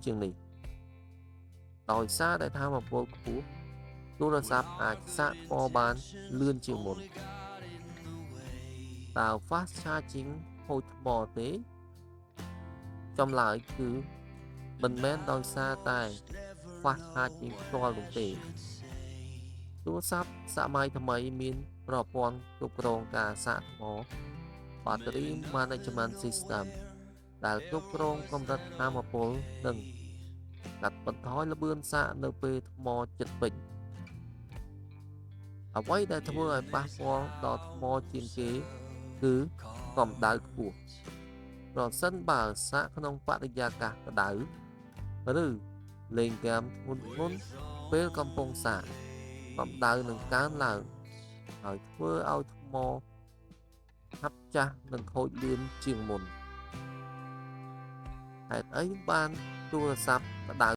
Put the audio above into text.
ជាងនេះដោយសារតែថាមពលខ្ពស់ទូរស័ព្ទអាចសាកថ្មបានលឿនជាងមុនតើ fast charging ខូចថ្មទេចម្លើយគឺមិនមែនដោយសារតែ fast charging ផ្ទាល់នោះទេទូរស័ព្ទសម័យថ្មីមានប្រព័ន្ធគ្រប់គ្រងការសាកថ្ម Battery Management System ដែលគ្រប់គ្រងកម្រិតថាមពលនិងកាត់បន្ថយល្បឿនសាកនៅពេលថ្មជិតពេញអ្វីដែលធ្វើឲ្យប៉ះពាល់ដល់ថ្មជាងគេគឺកម្ដៅខ្ពស់ប្រសិនបើសាកក្នុងបរិយាកាសក្តៅឬលេងហ្គេមធ្ងន់ធ្ងរពេលកំពុងសាកកម្ដៅនឹងកើនឡើងហើយធ្វើឲ្យថ្មឆាប់ចាស់និងខូចលឿនជាងមុនហេតុអីបានទូរស័ព្ទក្តៅ